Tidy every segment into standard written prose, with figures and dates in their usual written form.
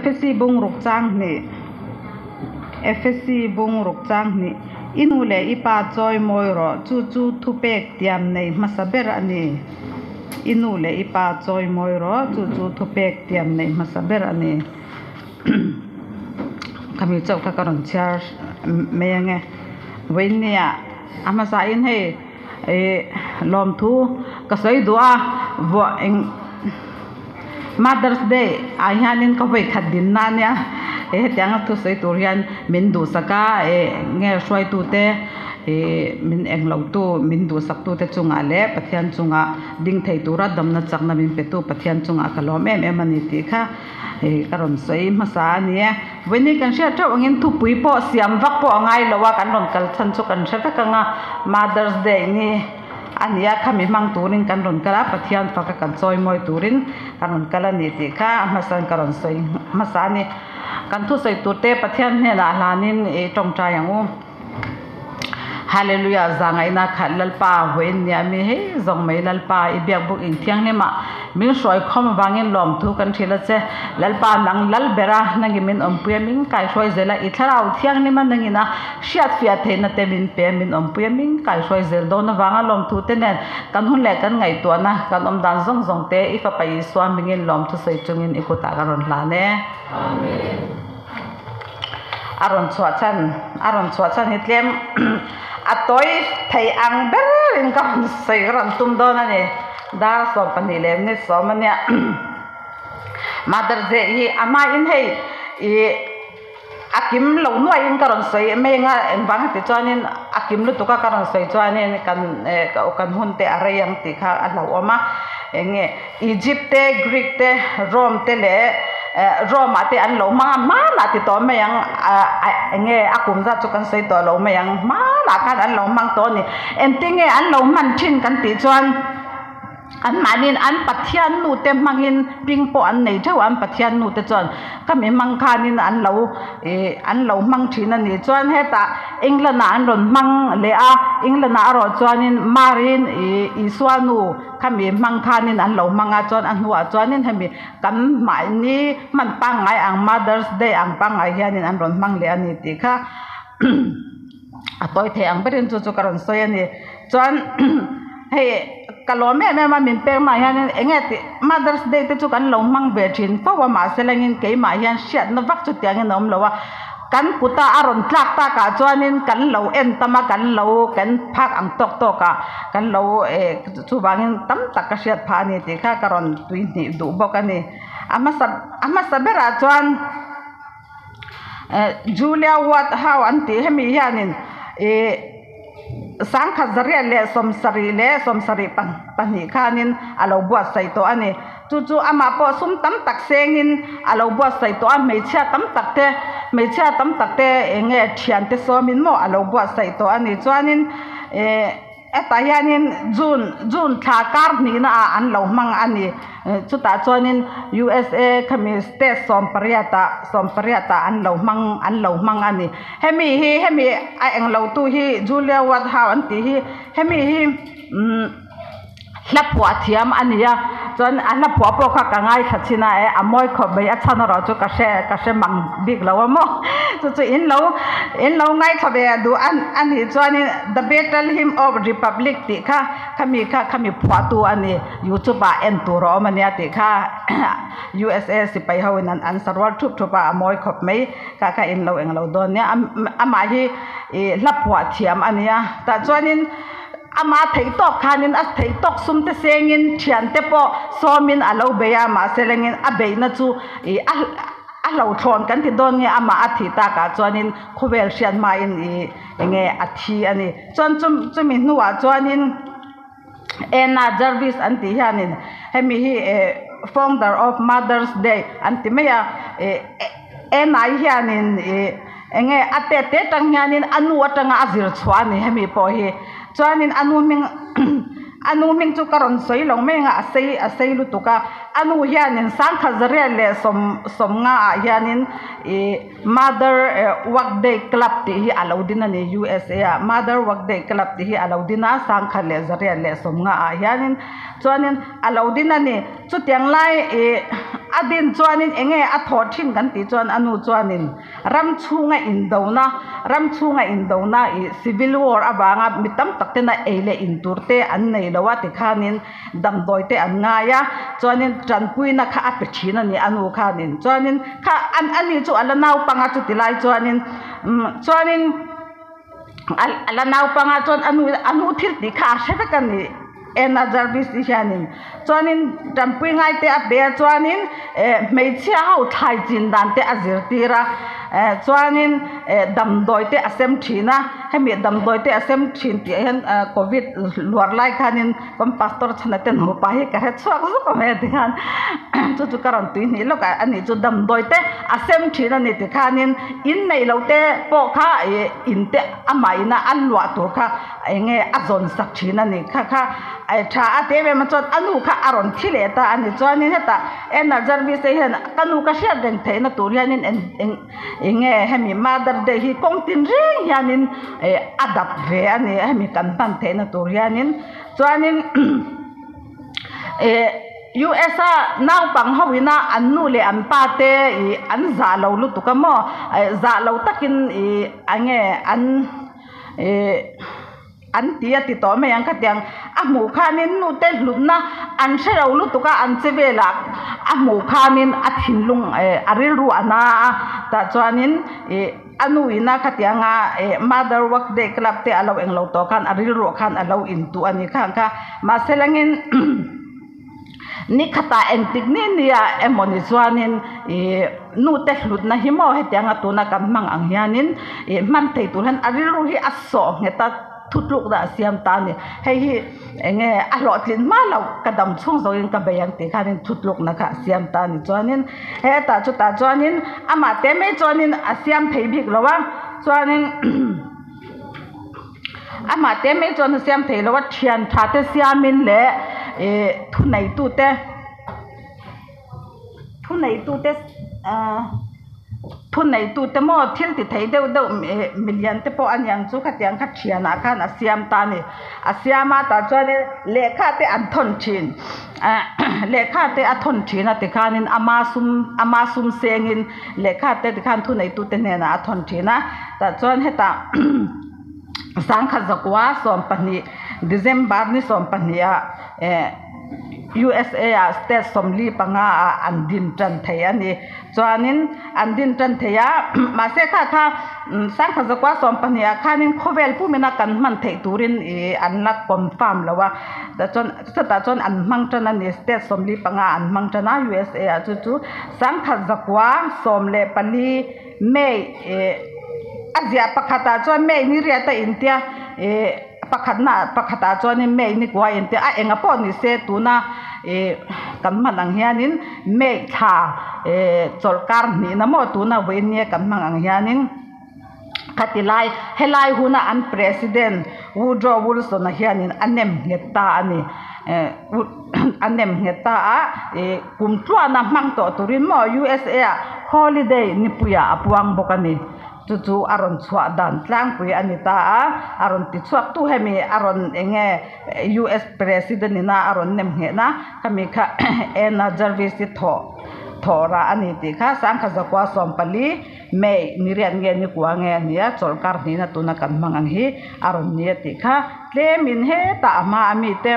Efesi bungruk chang hnih Efesi bungruk chang hnih I nu leh i pa chawi mawi rawh, chu chu thupek tiam nei hmasa ber a ni. I nu leh i pa chawi mawi rawh, chu chu thupek tiam nei hmasa ber a ni. Khami chauh kha ka rawn chhiar mai ange. Vawiinnia a hmasain hei ih lawmthu ka sawi duh a vuah eng Mother's Day ah hianin ka vawi khat din na ania he hetianga thusawi tur hian min duhsak a ih nge hruaitute ih min englo tu min duhsak tute chungah leh Pathian chungah ding thei tura damna chakna min pe tu Pathian chungah ka lawm em em a ni tih kha. Hei ka rawn sawi hmasa a ni e. Vawiin kan hriat theuh angin thupui pawh siam vak pawh a ngai lo a, kan rawn kal chhan chu kan hre vek ang a, Mother's Day ni a ni a, khami hmang turin kan rawn kal a, Pathian faka kan chawi mawi turin kan rawn kal a ni tih kha a hmasain ka rawn sawi hmasa a ni. Kan thusawi turte Pathian hnenah hlanin i tawngtai ang u. Hallelujah zangaihna khat Lalpa vawiin nia mi hei zawng mai Lalpa i biak buk ing thianghlim ah min hruai khawm avangin lawmthu kan hrilh a che Lalpa nang lal ber a nangin min awmpui a min kaihruai zel a i thlarau thianghlim a nangin a hriatfiah theihna te min pe a min awmpui a min kaihruai zel dawn avanga lawmthu te nen kan hun leh kan ngaihtuahna kan awm dan zawng zawng te i fapa Isua hmingin lawmthu sawi chungin i kutah ka rawn hlan e. Amen. A rawn chhuah chhan a rawn chhuah chhan hi tlem a tawi thei ang berin ka rawn sawi ka rawn tum dawn a ni dar 12 leh minute 10 a nia Mother's Day hi a hmain hei ih a kim lo nuaiin ka rawn sawi mai anga engvang ti chuanin a kim lutuk a ka rawn sawi chuanin kan eh kan hun te a rei ang tih kha a hlauhawm a eng nge. Egypt te, Greek te, Rome te leh Rome ah te an lo hmang a, hmanah ti tawh mai ang eng nge a kum zat chu kan sawi tawh lo mai ang, hmanah khan an lo hmang tawh a ni. Engtin nge an lo hman thin kan tih chuan anmahniin an Pathian nu te hmangin ping pawh an nei theuh a, an Pathian nu te chuan ka mi hmang khanin an lo ih an lo hmang thin a ni. Chuan hetah England ah an rawn hmang leh a, England ah erawh chuanin Mariin ih Isua nu, Khami hmang khanin an lo hmang a chuan a hnuah chuanin hemi kan mahni hman pangngai ang Mother's Day ang pangngai hianin an rawn hmang leh a ni tih kha a tawi thei ang berin chu chu ka rawn sawi a ni. Chuan hei ka lawm em em a min pek hmaah hianin eng nge tih Mother's Day te chu kan lo hmang ve thin fo a mahse langin keimah hian hriatna vak chutiangin a awm lo a. Kan kuta a rawn tlak takah chuanin kan lo en tam a, kan lo kan phak ang tawk tawk a, kan lo eh chuvangin tam tak ka hriat phah a ni tih kha ka rawn tui hnih duh bawk a ni. A hmasa a hmasa berah chuan eh Julia Ward Howe an tih hemi hianin ih sangkhat zariat leh sawmsarih leh sawmsarih pahnih khanin a lo buatsaih tawh a ni. Chu chu amah pawh sum tam tak sengin a lo buatsaih tawh a, hmeichhia tam tak te, hmeichhia tam tak te eng nge thiante sawmin maw a lo buatsaih tawh a ni. Chuanin eh hetah hianin June, June thla kar hnihna ah an lo hmang a ni. Chutah chuanin USA khami state 18 ah, 18 ah an lo hmang, an lo hmang a ni. Hemi hi, hemi a englo tu hi Julia Ward Howe an tih hi, hemi hi umm. Hla phuah thiam a ni a, chuan a hla phuah pawh kha ka ngaithla chin a e, a mawi khawp mai a chhan erawh chu ka hre ka hre mang bik lo a maw chu chu in lo in lo ngaithla ve duh a a nih chuanin the battle hymn of republic tih kha khami kha khami phuahtu a ni youtube ah en tur a awm a nia tih kha USA sipai ho in an an sarual thup thup a a mawi khawp mai kha kha in lo englo dawn nia amah hi ih hla phuah thiam a ni a tah chuanin. Amah theih tawk khanin a theih tawk sum te sengin thiante pawh sawmin a lo bei a, mahse lengin a beihna chu ih a a hlauhthlawn kan ti dawn nge amah a thih takah chuanin khawvel hriat hmain ih eng nge a thi a ni. Chuan chu chumi hnuah chuanin Anna Jarvis an tih hianin hemi hi eh founder of Mother's Day an ti mai a ih Anna hianin ih. Eng nge a tet te tang hianin a nu atanga a zir chhuah a ni hemi pawh hi. Chuanin a nu hming a nu hming chu ka rawn sawi lo mai ang a, a sei a sei lutuk a. A nu hianin 1990 ah hianin ih Mother Workday Club tih hi a lo din a ni USA ah Mother Workday Club tih hi a lo din a 1990 ah hianin chuanin a lo din a ni. Chutiang lai ih a din chuanin eng nge a thawh thin kan tih chuan a nu chuanin ram chhunga indona ram chhunga indona ih civil war avanga mi tam tak tena ei leh in tur te an nei lo a tikhanin damdawi te an ngai a chuanin tanpuina kha a pe thin a ni a nu khanin chuanin kha ani chu a la naupang a chuti lai chuanin umm chuanin a la naupang a chuan a nu a nu thil tih kha a hre vek a ni Anna Jarvis te hianin chuanin tanpui ngai te a pe a chuanin eh hmeichhia ho thlai chin dan te a zirtir a eh chuanin eh damdawi te a sem thin a hemi damdawi te a sem thin tih ah hian ah covid luar lai khanin kan pastor chhana te nupa hi ka hre chhuak zuk awm e tikhan chu chu ka rawn tui hnih lawk a ani chu damdawi te a sem thin a ni tikhanin in neih loh te pawh kha ih in te amah ina a luah tur kha eng nge a zawn sak thin a ni kha kha tha a ti em em a chuan a nu kha a rawn thi leh ta a ni chuanin hetah Anna Jarvis te hian ka nu ka hriat reng theihna tur hianin eng eng eng nge hemi Mother Day hi kawng tin reng hianin eh a dap ve a ni hemi kan hman theihna tur hianin chuanin eh U_S a naupang ho ina an nu leh an pa te ih an zah lo lutuk a maw eh zah lo takin ih eng nge an. Ih an ti a ti tawh mai ang khatiang a hmuh khanin nute hlutna an hre lo lutuk a an che velah a hmuh khanin a thinlung eh a rilru a na a tah chuanin ih a nu ina khatianga eh mother work day club te a lo englo tawh khan a rilruah khan a lo intuh a ni khang kha mahse langin. Ni khatah engtik ni nia emawni chuanin ih nute hlutna hi maw hetianga tuna kan hmang ang hianin ih hman thei tur hian a rilru hi a sawh nghet a thutlukna a siam ta a ni. Hei hi eng nge a hlawhtlin hma loh ka dam chhung zawngin ka bei ang tih khanin thutlukna kha a siam ta a ni. Chuanin hetah chutah chuanin amah te mai chuanin a siam thei bik lo a chuanin. Amah te mai chuan a siam thei lo a, thian tha te siamin leh ih thuneitute thuneitute ahh thuneitute maw thil ti thei deuh deuh ih milian te pawh a niang chu khatiang kha thianah khan a siam ta a ni a siam a tah chuanin lehkha te an thawn thin ah lehkha te a thawn thin a tikhanin ama sum ama sum sengin lehkha te tikhan thuneitute hnenah a thawn thin a tah chuan hetah. 1912 December ni 12 ah eh USA ah state 45 ah an din tan thei a ni. Chuanin an din tan thei a mahse kha kha 1912 ah khanin khawvel pumina kan hman theih turin ih an la confirm lo a tah chuan chutah chuan an hmang tan a ni state 45 an hmang tan a USA ah chu chu 1914 May ih a ziah pakhatah chuan May ni riat a intia ih pakhatna pakhatah chuanin May ni kua a intia a enga pawh ni se tuna ih kan hman ang hianin May thla ih chawlhkar hnihna maw tuna vawiin nia kan hmang ang hianin khati lai helai huna an president Woodrow Wilson-a hianin a nem nghet ta a ni eh a nem nghet ta a ih kum tluana hmang tawh turin maw USA ah holiday nipuiah a puang bawk a ni chu chu a rawn chhuah dan tlangpui a ni ta a a rawn ti chhuak tu hemi a rawn eng nge U_S president ina a rawn nem ngheh na khami kha Anna Jarvis hi thawh thawh rah a ni tih kha 1914 May ni riat nge ni kua nge a ni a chawlhkar hnihna tuna kan hmang ang hi a rawn ni a tih kha tlemin hetah a hma a mite.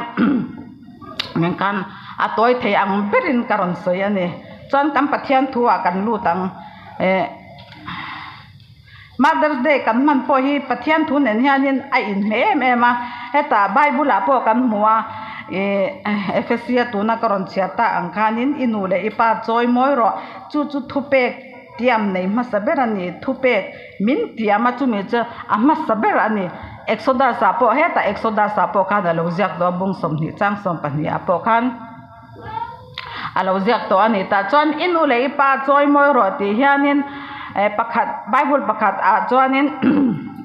Eng khan a tawi thei ang berin ka rawn sawi a ni. Chuan kan Pathian thu ah kan lut ang. Eh Mother's Day kan hman pawh hi Pathian thu nen hianin a inhmeh em em a. Hetah Bible ah pawh kan hmu a ih Ephesia tuna ka rawn chhiar ta ang khanin i nu leh i pa chawi mawi rawh. Chu chu thupek tiam nei hmasa ber a ni. Thupek min tiam a chumi chu a hmasa ber a ni. Exodus ah pawh hetah Exodus ah pawh khan a lo ziak tawh a bung 20 chang 12 ah pawh khan a lo ziak tawh a ni tah chuan i nu leh i pa chawi mawi rawh tih hianin eh pakhat bible pakhat ah chuanin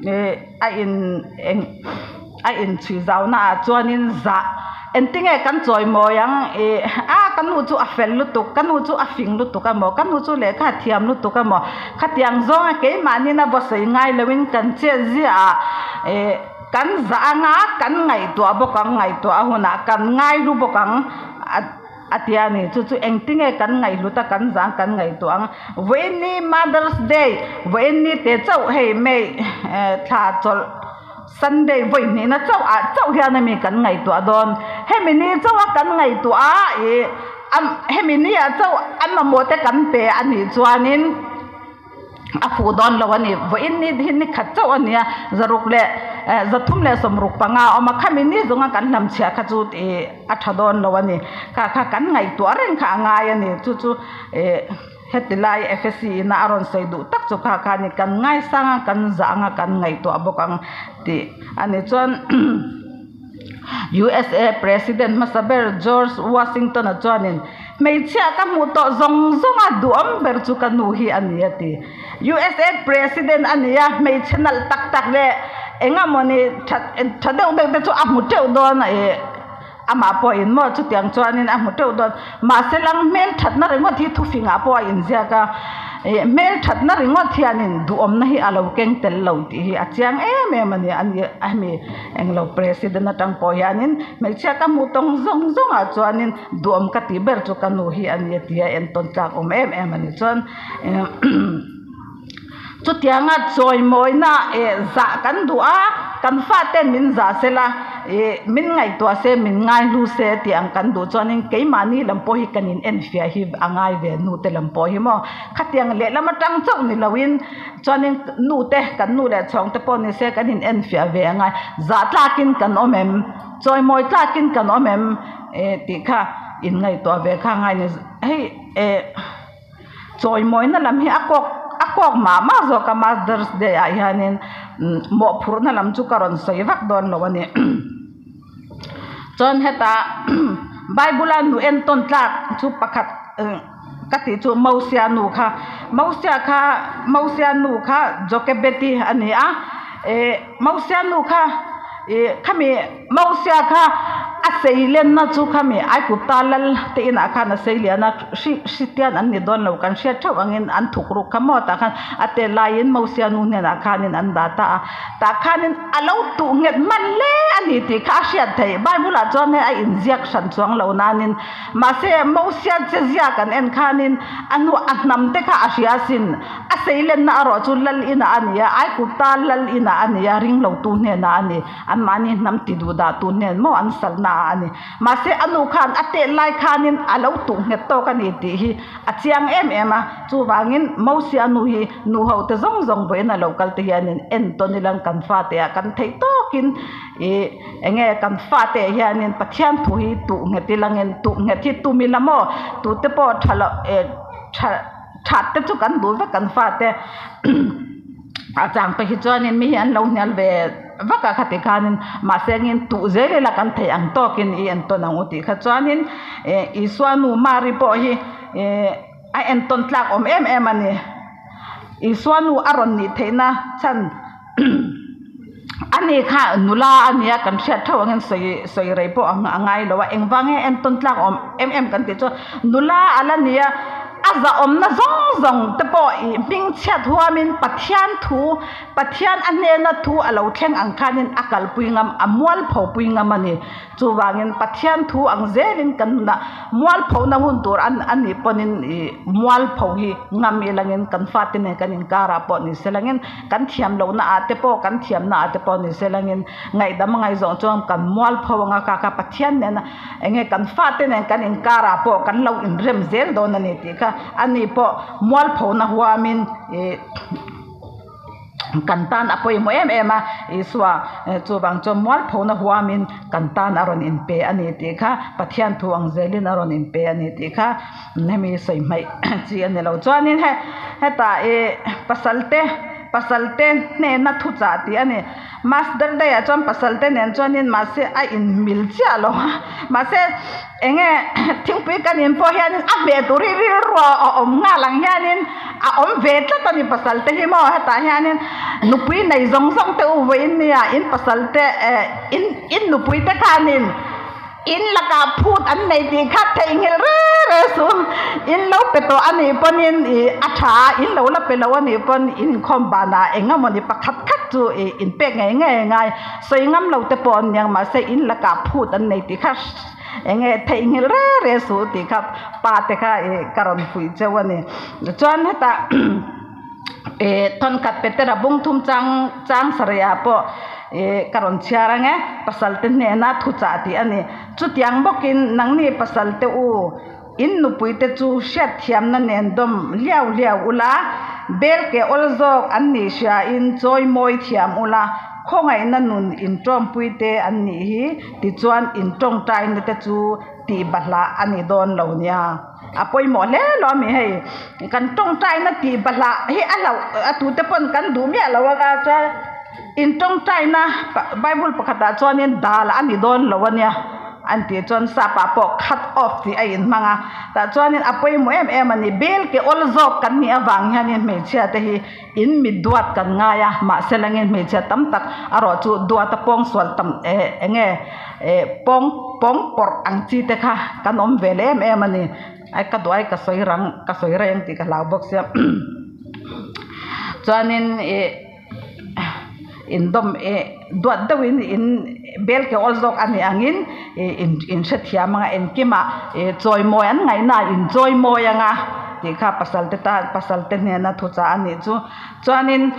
eh a in eng. A inchhui zaunaah chuanin zah engtinge kan chawi mawi ang ih a ka nu chu a fel lutuk ka nu chu a fing lutuk a maw ka nu chu lehkha a thiam lutuk a maw khatiang zawnga keimahni na vaw sawi ngai loin kan chet ziahah ih kan zah anga kan ngaihtuah bawk ang ngaihtuah a hunah kan ngai lu bawk ang a a ti a ni chu chu engtinge kan ngaihhlut a kan zah ang kan ngaihtuah ang vawiin ni mother's day vawiin ni te chauh hei may thla chawlh. Sunday vawi hnihna chauh ah chauh hian ami kan ngaihtuah dawn. Hemi ni chauh a kan ngaihtuah a ih hemi ni ah chauh a mamawh te kan pe a nih chuanin a fuh dawn lo a ni. Vawiin ni hi ni khat chauh a ni a, zaruk leh zathum leh sawmruk panga a awm a, khami ni zawnga kan hlamchhiah kha chu ih a tha dawn lo a ni. Kha kha kan ngaihtuah reng kha a ngai a ni. Chu chu ih. Heti lai Efesi ina a rawn sawi duh tak chu kha kha a ni, kan ngaisang a, kan zah ang a, kan ngaihtuah bawk ang tih a ni. Chuan USA President hmasa ber George Washington-a chuanin, Hmeichhia ka hmuh tawh zawng zawng a, duhawm ber chu ka nu hi a ni a ti. USA President a ni a, hmeichhe nalh tak tak leh eng emawni tha deuh deuh te chu a hmu teuh dawn a ih. Amah pawhin maw chutiang chuanin a hmu teuh dawn. Mahse lang hmel thatna ringawt hi thufingah pawh a inziak a, ih hmel thatna ringawt hianin duhawmna hi a lo keng tel lo tih hi a chiang em em a ni. A ni hemi englo president atang pawh hianin hmeichhia ka hmuh tawng zawng zawngah chuanin duhawm ka tih ber chu ka nu hi a ni a ti a, entawn tlak awm em em a ni. Chuan Chutianga chawimawina eh zah kan duh a, kan faten min zah sela ih min ngaihtuah se min ngaihlu se tih ang kan duh chuanin keimahni lam pawh hi kan in enfiah hi a ngai ve nu te lam pawh hi maw. Khatiang lehlam atang chauh ni loin chuanin nu te kan nu leh chhawng te pawh ni se kan in enfiah ve a ngai. Zah tlakin kan awm em? Chawimawi tlakin kan awm em? Eh tih kha in ngaihtuah ve kha a ngai ni. Hei eh. Chawimawina lam hi a kawk a kawk mah mah zawk a Mother's Day ah hianin mawhphurhna lam chu ka rawn sawi vak dawn lo a ni. Chuan hetah Bible a nu entawn tlak chu pakhat ka tih chu Mosia nu kha Mosia kha Mosia nu kha Jochebed-i a ni a eh Mosia nu kha ih khami Mosia kha a sei lenna chu khami Aigupta lal te inah khan a sei lian a, hri hritian an ni dawn lo kan hriat theuh angin an thuk ruk kha maw tah khan a tel laiin Mosia nu hnenah khanin an dah ta a, tah khanin a lo tuh nghet hman hle a ni tih kha a hriat theih. Bible ah chuan hei a inziak hran chuang lo nanin mahse Mosia che zia kan en khanin a hnu a hnam te kha a hria asin. A sei lenna erawh chu lal inah a ni a, Aigupta lal inah a ni a, ringlotu hnenah a ni. Anmahni hnam ti duh dah tu hnen maw an salna ah a ni. Mahse a nu khan a tet lai khanin a lo tuh nghet tawk a ni tih hi a chiang em em a. Chuvangin Mosia nu hi nu ho te zawng zawng vawiin a lo kal te hianin entawn ilang kan fate ah kan theih tawkin ih enge kan fate ah hianin Pathian thu hi tuh nghet ilangin tuh nghet hi tum ila maw tute pawh tha loh eh tha that te chu kan duh vek kan fate a chang te hi chuanin mi hi an lo hnial ve vak a khati khanin mahse engin tuh zel ila kan theih ang tawkin i entawn ang u tih kha chuanin eh Isua nu Mari pawh hi eh a entawn tlak awm em em a ni Isua nu a rawn nih theihna chhan. Ani kha nula a nia kan hriat theuh angin sawi sawi rei pawh a ngai lo a engvang nge entawn tlak awm em em kan tih chuan nula a la nia a zahawmna zawng zawng te pawh ih hming chhiat huamin Pathian thu Pathian a hnena thu a lo thleng ang khanin a kalpui ngam a mualpho pui ngam a ni. Chuvangin Pathian thu ang zelin kan nunah mualphona hun tur a nih pawhin ih mualpho hi ngam ilangin kan fate nen kan inkarah pawh ni se langin kan thiam lohna ah te pawh kan thiamna ah te pawh ni se langin ngaihdam a ngaihzawng chuan kan mualpho anga kha kha Pathian nena eng nge kan fate nen kan inkarah pawh kan lo inrem zel dawn a ni tih kha ani pawh mualphona huamin ih. Kan tan a pawimawh em em a, Isua chuvang chuan mualphona huamin kan tan a rawn inpe a ni tih kha Pathian thu ang zelin a rawn inpe a ni tih kha hemi sawi hmaih chi a ni lo. Chuanin hetah ih pasal te. Pasalte hnena thuchah tih a ni. Master Day ah chuan pasalte nen chuanin mahse a inmil chiah lo a, mahse enge thingpui kan in pawh hianin a hmeh tur hi rilru a awm nghal ang hianin a awm ve tlat a ni pasalte hi maw hetah hianin nupui nei zawng zawng te u vawiin nia in pasalte eh in in nupui te khanin In lakah phut an nei tih kha theihnghilh re re su. In lo pe tawh a nih pawnin i a tha a, in lo la pe lo a nih pawn inkhawm banah eng emaw ni pakhat khat chu i inpek ngei ngei a ngai. Sawi ngam lo te pawh an niang mahse in lakah phut an nei tih kha eng nge theihnghilh re re su tih kha pa te kha i ka rawn fuih cheu a ni. Chuan hetah Ih thawnkhat Petera bung thum chang chang sarih pawh ih ka rawn chhiar ang e, pasalte hnena thuchah tih a ni. Chutiang bawkin nangni pasalte u, in nupuite chu hriatthiamna nen dawm hliau hliau ula, bel ke awl zawk an nih hriain chawi mawi thiam ula, khawngaihna nun intawmpuite an nih hi, tichuan intawngtaina te chu tih bahlah a ni dawn lo nia. A pawimawh hle lo a mi hei kan tawngtaina tih bahlah hi a hlauh a tute pawn kan duh miah lo anga chuan in tawngtaina bible pakhatah chuanin dal a ni dawn lo ania an tih chuan sap ah pawh cut off tih a inhmang a tah chuanin a pawimawh em em a ni bel ke awl zawk kan nih avang hianin hmeichhia te hi in mi duat kan ngai a mahse langin hmeichhia tam tak erawh chu duat a pawngsual tam eh eng nge. Eh pawng pawng pawrh ang chi te kha kan awm ve leh em em a ni ai ka duai ka sawi rang ka sawi reng tih ka hlau bawk sia chuanin ih indawm ih duat deuhin in bel ke awl zawk a nih angin ih in inhrethiam anga engkimah ih chawimawi an ngaihna ah inchawimawi anga tih kha pasal te tan pasal te hnena thuchah a nih chu. Chuanin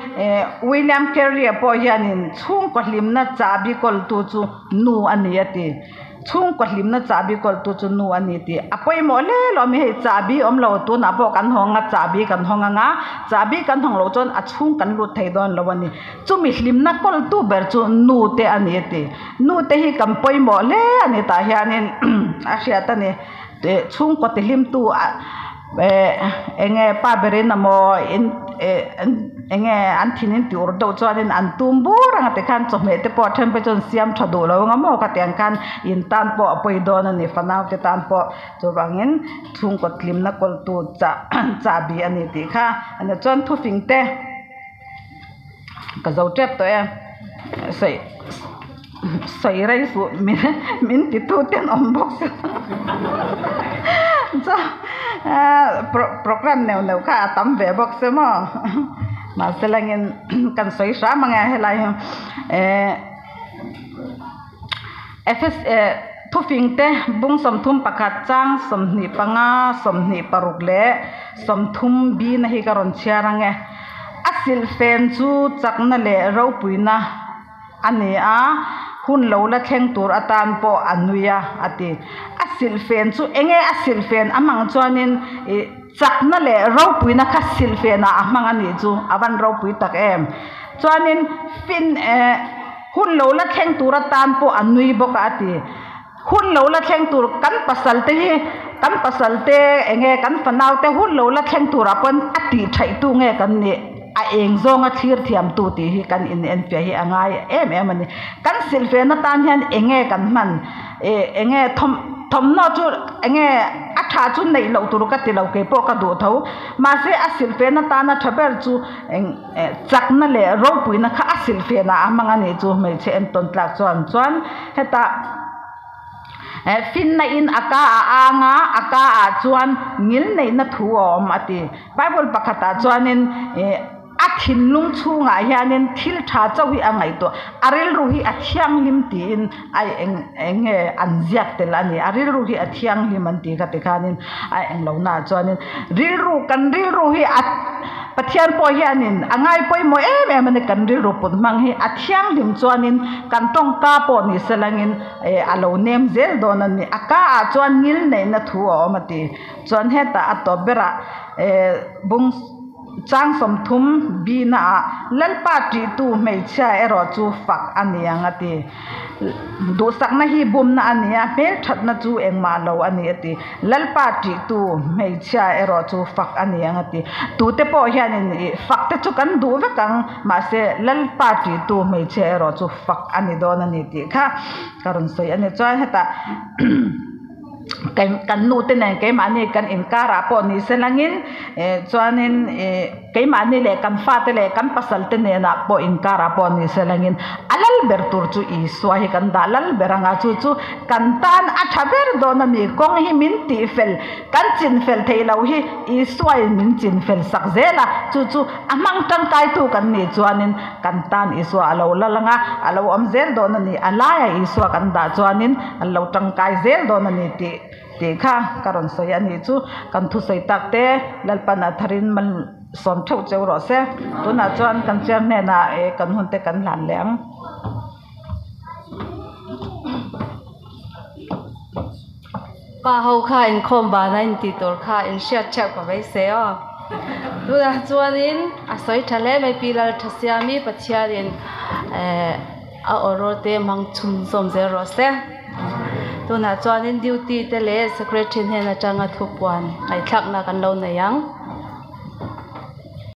William Carey-a pawh hianin chhungkaw hlimna chahbi kawltu chu nu a ni a ti. Chhungkaw hlimna chahbi kawltu chu nu a ni tih a pawimawh hle lo a mi hei chahbi awm lo tunah pawh kan hawng a chahbi kan hawng ang a chahbi kan hawng loh chuan a chhung kan lut thei dawn lo a ni. Chumi hlimna kawltu ber chu nu te a ni a ti. Nu te hi kan pawimawh hle a ni tah hianin a hriat a ni. Chhungkaw tihlimtu ah eh eng nge pa berin emaw in eh eng nge an thin in tih ur deuh chuanin an tum bur ang a tikhan chawhmeh te pawh a then phei chuan siam tha duh lo ang maw khatiang khan in tan pawh a pawi dawn a ni fanau te tan pawh chuvangin chhungkaw tlimna kawltu chah chahbi a ni tih kha a ni chuan thufing te. Ka zo tep tawh e sawi sawi rei suh min min ti tu ten awm bawk se chuan programme neuh neuh kha a tam ve bawk se maw mahse langin kan sawi hram ang e helai hi eh Thufing te bung 31 chang 25 26 leh 30 bina hi ka rawn chhiar ang e. A silhfen chu chakna leh ropuina a ni a, hun lo la thleng tur atan pawh a nui a, a ti. A silhfen chu eng nge a silhfen a hmang chuanin ih chakna leh ropuina kha silhfenah a hmang a nih chu a van ropui tak em. Chuanin fin eh. Hun lo la thleng tur atan pawh a nui bawk a, a ti. Hun lo la thleng tur kan pasal te hi kan pasal te eng nge kan fanau te hun lo la thleng turah pawn a tih thaih tu nge kan nih a eng zawnga thlir thiam tu tih hi kan inenfiah hi a ngai em em a ni. Kan silhfen atan hian eng nge kan hman ih eng nge thawm thawmhnaw chu eng nge a tha chu neih loh tur ka ti lo kei pawh ka duh tho mahse a silhfen atana tha ber chu eng. Chakna leh ropuina kha a silhfianah a hmang a nih chu hmeichhe entawn tlak chuan chuan hetah finna in a ka a ang a, a ka ah chuan ngil neihna thu a awm a ti. Bible pakhatah chuanin ih a thinlung chhungah hianin thil tha chauh hi a ngaihtuah a rilru hi a thianghlim tiin a eng eng nge an ziak tel a ni a rilru hi a thianghlim an tih kha tikhanin a englo naah chuanin rilru kan rilru hi a Pathian pawh hianin a ngai pawimawh em em a ni kan rilru put hmang hi a thianghlim chuanin kan tawngka pawh ni se langin eh a lo nem zel dawn a ni a ka ah chuan ngil neihna thu a awm a ti chuan hetah a tawp berah eh bung Chang 30 bina ah Lalpa ṭihtu hmeichhia erawh chu fak a ni ang a ti. Duhsakna hi bumna a ni a, hmelthatna chu engmah lo a ni a ti. Lalpa ṭihtu hmeichhia erawh chu fak a ni ang a ti. Tute pawh hianin ih fak te chu kan duh vek ang, mahse Lalpa ṭihtu hmeichhia erawh chu fak a ni dawn a ni tih kha ka rawn sawi a ni. Chuan hetah kan nu te nen keimahni kan inkarah pawh ni se langin eh chuanin ih. Keimahni leh kan fate leh kan pasalte nenah pawh inkarah pawh ni se langin a lal ber tur chu Isua hi kan dah lal ber anga chu chu kan tan a tha ber dawn a ni. Kawng hi min tih fel, kan chin fel theih loh hi Isuain min chin fel sak zel a, chu chu a hmang tangkaitu kan nih chuanin kan tan Isua a lo lal anga a lo awm zel dawn a ni. A laia Isua kan dah chuanin an lo tangkai zel dawn a ni tih. Tih kha ka rawn sawi a nih chu kan thusawi tak te Lalpan a tharin man sawm theuh cheu rawh se. Tunah chuan kan chair hnenah eh kan hun te kan hlan leh ang. Pa ho kha inkhawm bana intih tur kha inhriat theuh ka beisei aw. Tunah chuanin a sawi tha hle mai Pi Lalthasiami Pathianin eh a awraw te hmang chhunzawm zel rawh se. Tunah chuanin duty te leh secretary hnen atanga thupuan ngaihthlakna kan lo nei ang.